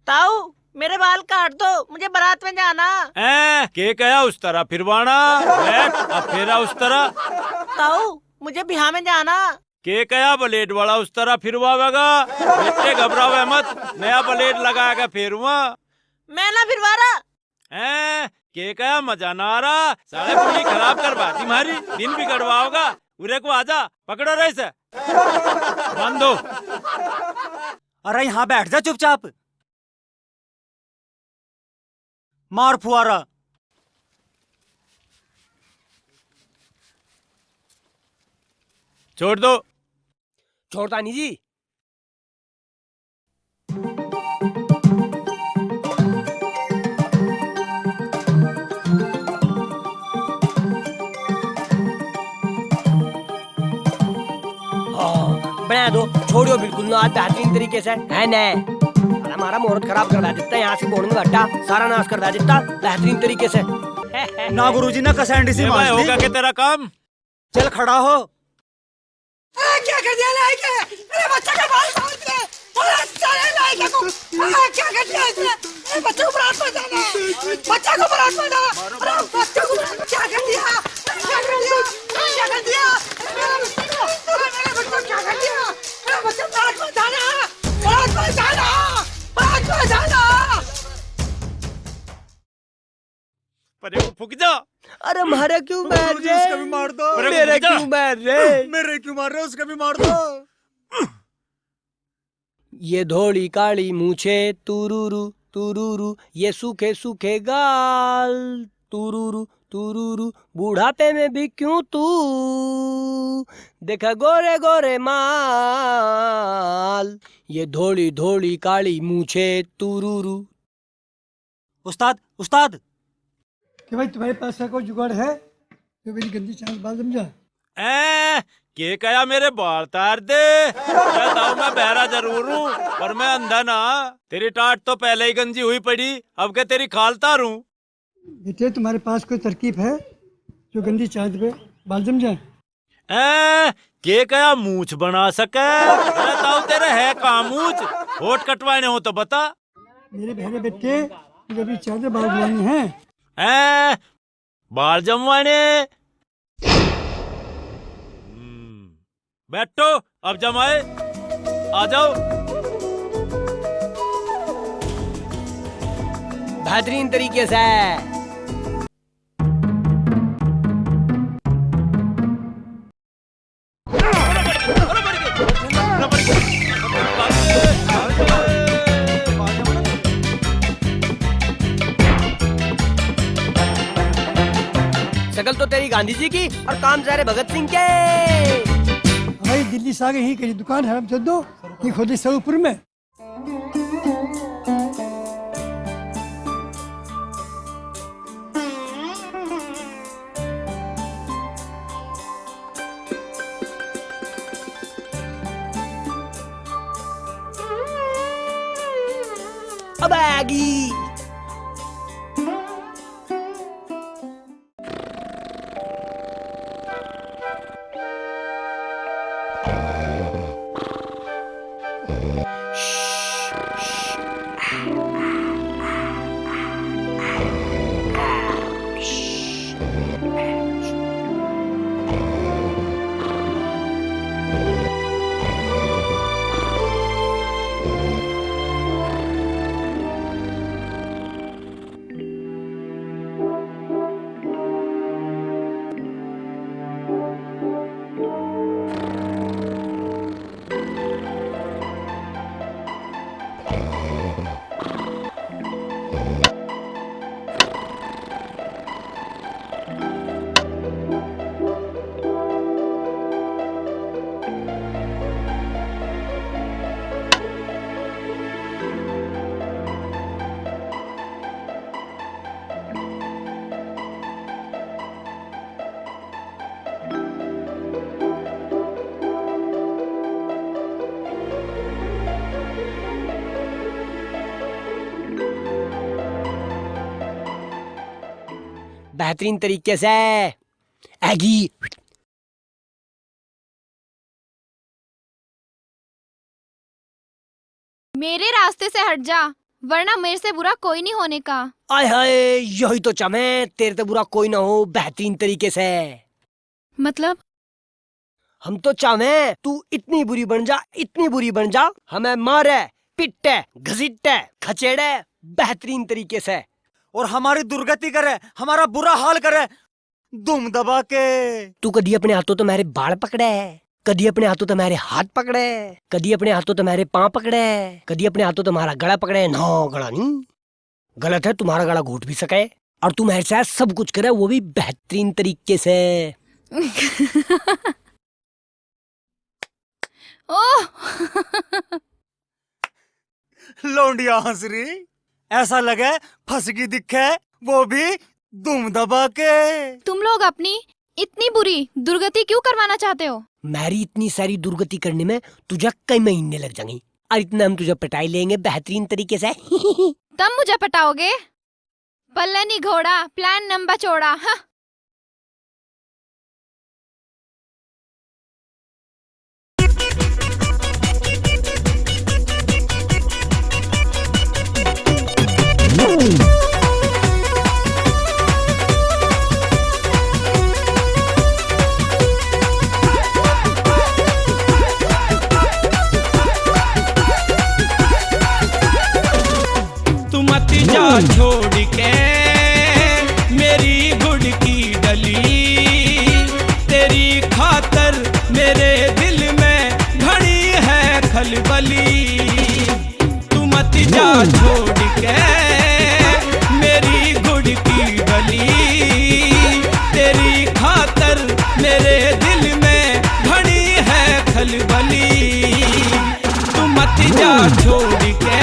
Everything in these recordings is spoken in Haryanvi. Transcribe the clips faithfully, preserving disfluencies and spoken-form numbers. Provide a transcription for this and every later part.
ताऊ, मेरे बाल काट दो, मुझे बारात में जाना। ए, के कहा उस तरह फिरवाना? बैठ, अब फेरा उस तरह। ताऊ, मुझे बिहाव में जाना। के कहा ब्लेड वाला उस तरह फिरवावेगा? बेटे घबरावे मत, नया ब्लेड लगा के फेरूंगा। मैं ना फिरवा रहा। हैं? के कहा मजा ना आ रहा? साले पूरी खराब करवा दी म्हारी, दिन बिगड़वाओगा। उरे को आजा, पकड़ो रे इसे। बांधो। अरे यहाँ बैठ जा चुपचाप। मार फुआरा। छोड़ दो। छोड़ता नहीं जी। हाँ, बना दो, छोड़ियो बिल्कुल ना, आज बेहतरीन तरीके से, है ने? अरे, हमारा मुहूर्त खराब करवा देता है, यहाँ से बोर्ड में बैठा, सारा नाश करवा देता, बेहतरीन तरीके से। ना गुरुजी, ना कसैंडी सी ये भाई, मार दी। होगा क्या तेरा काम? चल, खड़ा हो। अरे, क्या कर दिया लाइक है? अरे, बच्चा का बाल काट दे। अरे, साले लाइक है को। अरे, क्या कर दिया इसने? अरे, बच्चे को बारात में जाना है। बच्चा को बारात में जाना। अरे, बच्चे को बारात में क्या कर दिया? अरे, क्या कर दिया? अरे, क्या कर दिया? अरे, मेरे बच्चे को, अरे, मेरे बच्चे को क्या कर दिया? अरे, बच्चे बारात में जाना। बारात में जाना। बारात में जाना। परे को फुक जा। अरे, मारे क्यों मार रहे? उसका भी मार दो। परे को मेरे फुक जा। क्यों मार रहे? मेरे क्यों मार रहे? उसका भी मार दो। ये धोली काली मूछे तुरुरु तुरुरु, ये सूखे सूखे गाल तुरुरु तुरुरु, बुढ़ापे में भी क्यों तू देखा गोरे गोरे माल, ये धोली धोली काली मूछे तुरुरु। उस्ताद, उस्ताद। कि भाई, तुम्हारे पास का कोई जुगाड़ है जो मेरी गंदी चाल बाल जम जाए? ए, के कहा मेरे बाल तार दे? कहता हूँ मैं बहरा जरूर हूँ, पर मैं अंधा ना। तेरी टाट तो पहले ही गंजी हुई पड़ी, अब के तेरी खाल तारूं? बेटे, तुम्हारे पास कोई तरकीब है जो गंदी चाल पे बाल जम जाए? ए, के कहा मूछ बना सके? अरे ताऊ, तेरे है कहाँ मूछ? होठ कटवाने हो तो बता। मेरे बहरे बेटे, तुझे अभी चादर बाल जमानी है। ए, बाल जमवाने। हम्म, बैठो, अब जमाए, आ जाओ। बेहतरीन तरीके से। शकल तो तेरी गांधी जी की और काम सारे भगत सिंह के। भाई, दिल्ली से आगे ही कहीं दुकान है, हम चल दो, ये खोदे सौ ऊपर में। अब आ गई। बेहतरीन तरीके से। आगी। मेरे रास्ते से हट जा, वरना मेरे से बुरा कोई नहीं होने का। आय हाय, यही तो चाहवे, तेरे ते बुरा कोई ना हो, बेहतरीन तरीके से। मतलब? हम तो चाहवे तू इतनी बुरी बन जा, इतनी बुरी बन जा, हमें मारे, पिटे, घसीटे, खचेड़े बेहतरीन तरीके से। और हमारी दुर्गति करे, हमारा बुरा हाल करे, धूम दबा के। तू कदी अपने हाथों तो मेरे बाल पकड़े, कदी अपने हाथों तो मेरे हाथ पकड़े, कदी अपने हाथों तो मेरे पाँव पकड़े, कदी अपने हाथों तो हमारा गला पकड़े। ना, गला नहीं। गलत है, तुम्हारा गला घोट भी सके। और तू मेरे साथ सब कुछ करे, वो भी बेहतरीन तरीके से। ओह! लौंडिया हंस रही, ऐसा लगे फंस गई दिखे, वो भी धूम दबा के। तुम लोग अपनी इतनी बुरी दुर्गति क्यों करवाना चाहते हो? मेरी इतनी सारी दुर्गति करने में तुझे कई महीने लग जाएंगे, और इतना हम तुझे पटाई लेंगे बेहतरीन तरीके से। तब मुझे पटाओगे? पल्ले नहीं घोड़ा, प्लान लंबा चौड़ा। हाँ। तू मत जा छोड़ के मेरी गुड़ की डली, तेरी खातर मेरे दिल में घणी है खलबली। तू मत जा छोड़ के मेरी गुड़ की डली, तेरी खातर मेरे दिल में घणी है खलबली। तू मत जा छोड़ के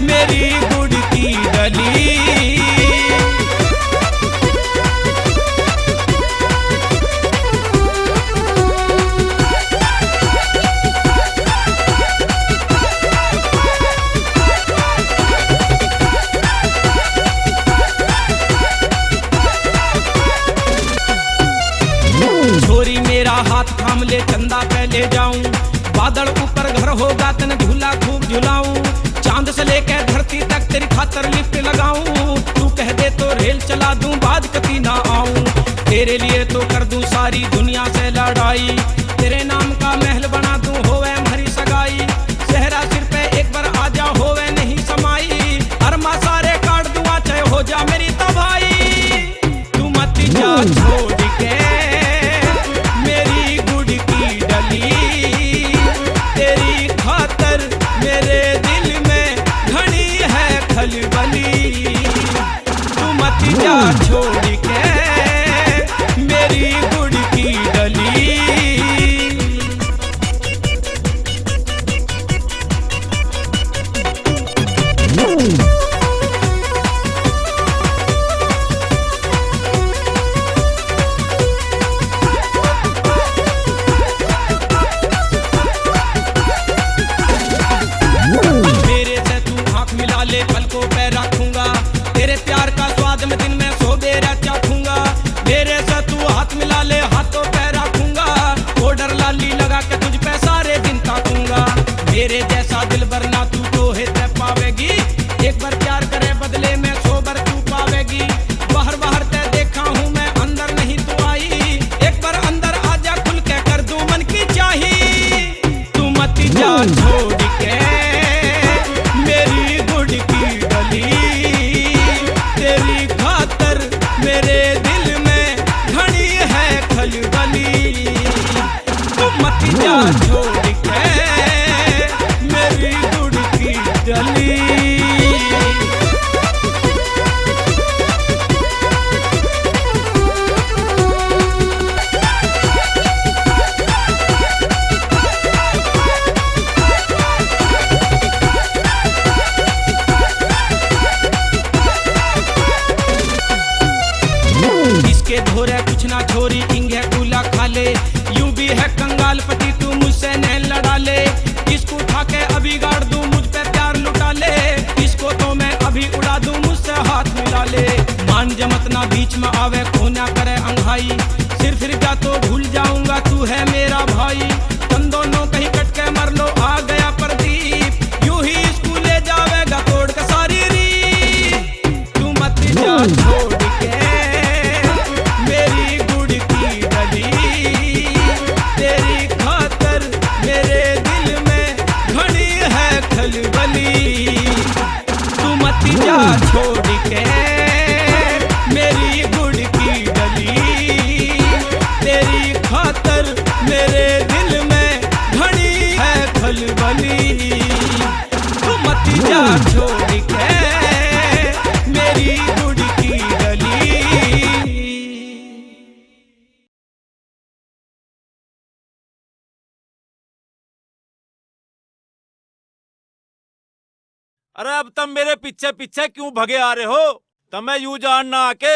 मेरी गुड़ की डली। छोरी मेरा हाथ थाम ले, चंदा पे ले जाऊं। बादल ऊपर घर होगा, तन झूला खूब झुलाऊं। चांद से लेके धरती तक तेरी खातर लिफ्ट लगाऊं। तू कह दे तो रेल चला दूं, बाज कती ना आऊं। तेरे लिए तो कर दूं सारी दुनिया से लड़ाई। तेरे नाम का महल बना दूं, होवे हमारी सगाई। सेहरा सिर पे एक बार आ जा, होवे नहीं समाई। अरमा सारे काट दूंगा, चाहे हो जा मेरी तबाही। तू मत जा छोड़ के मेरी गुड़ की डली, तेरी खातर मेरे दिल में घणी है खलबली। तू मत जा छोड़ के मेरी गुड़ की डली। मेरे से तू आंख मिला ले, पलकों पे रखूंगा। तेरे प्यार का स्वाद मैं दिन में सौ बेरा चाखूंगा। मेरे से तू हाथ मिला ले, हाथों पे रखूंगा। पाउडर लाली लगा के तुझ पे सारे दिन ताकूंगा। मेरे जैसा दिलबर ना तू तो है तै पावेगी। एक बार प्यार करे बदले में सौ बार तू पावेगी। बाहर बाहर तै देखा हूँ मैं, अंदर नहीं तू आई। एक बार अंदर आजा, खुल के कर दूं मन की चाही। तू मत जा छोड़ के मेरी गुड़ की डली, तेरी खातर मेरे दिल में घणी है खलबली। तू मत जा छोड़ के मेरी गुड़ की डली। इसके धोरे कुछ ना छोरी, इंगे कूला खा ले। यूं भी है कंगाल पति, तू मुझसे नैन लड़ा ले। इसको उठा के अभी गाड़ दूं, मुझ पे प्यार लुटा ले। इसको तो मैं अभी उड़ा दूं, मुझसे हाथ मिला ले। मान जमत ना बीच में आवे, कोन्या करे अंघाई। सिर फिर जा तो भूल जाऊंगा, तू है मेरा भाई। तन दोनों कहीं कट के मर लो, आ गया प्रदीप। यूं ही इसको ले जावेगा अरे, अब तम मेरे पीछे पीछे क्यों भगे आ रहे हो? तमे यू जानना के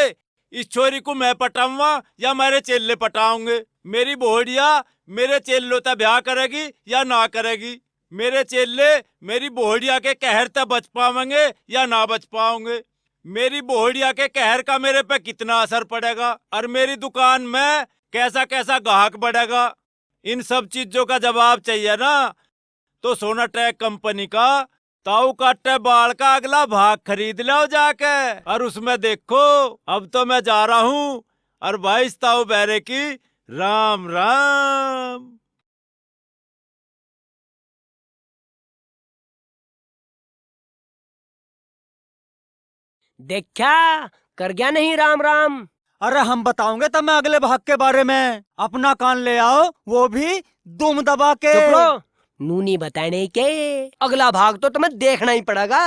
इस छोरी को मैं पटाऊंगा या मेरे चेले पटाऊंगे? मेरी बोहड़िया मेरे चेलों ते ब्याह करेगी या ना करेगी? मेरे चेले मेरी बोहड़िया के कहर ते बच पावेंगे या ना बच पाओगे? मेरी बोहड़िया के कहर का मेरे पे कितना असर पड़ेगा और मेरी दुकान में कैसा कैसा गाहक बढ़ेगा, इन सब चीजों का जवाब चाहिए ना, तो सोनाटेक कंपनी का ताऊ काटे बाल का अगला भाग खरीद लो जाके। और उसमें देखो, अब तो मैं जा रहा हूँ। और भाई, इस ताऊ बैरे की राम राम। देखा, कर गया नहीं राम राम। अरे, हम बताओगे तमे अगले भाग के बारे में। अपना कान ले आओ, वो भी दुम दबा के। चुप रहो, नू नहीं बताने के। अगला भाग तो तुम्हें देखना ही पड़ेगा।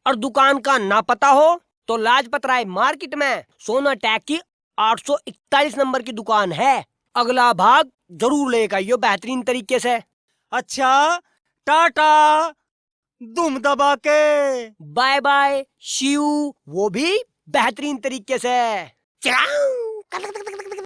और दुकान का ना पता हो तो लाजपत राय मार्केट में सोनाटेक की आठ सौ इकतालीस नंबर की दुकान है। अगला भाग जरूर लेकर आइयो बेहतरीन तरीके से। अच्छा, टाटा, दुम दबा के। बाय बाय, सी यू, वो भी बेहतरीन तरीके से। चिड़ांग।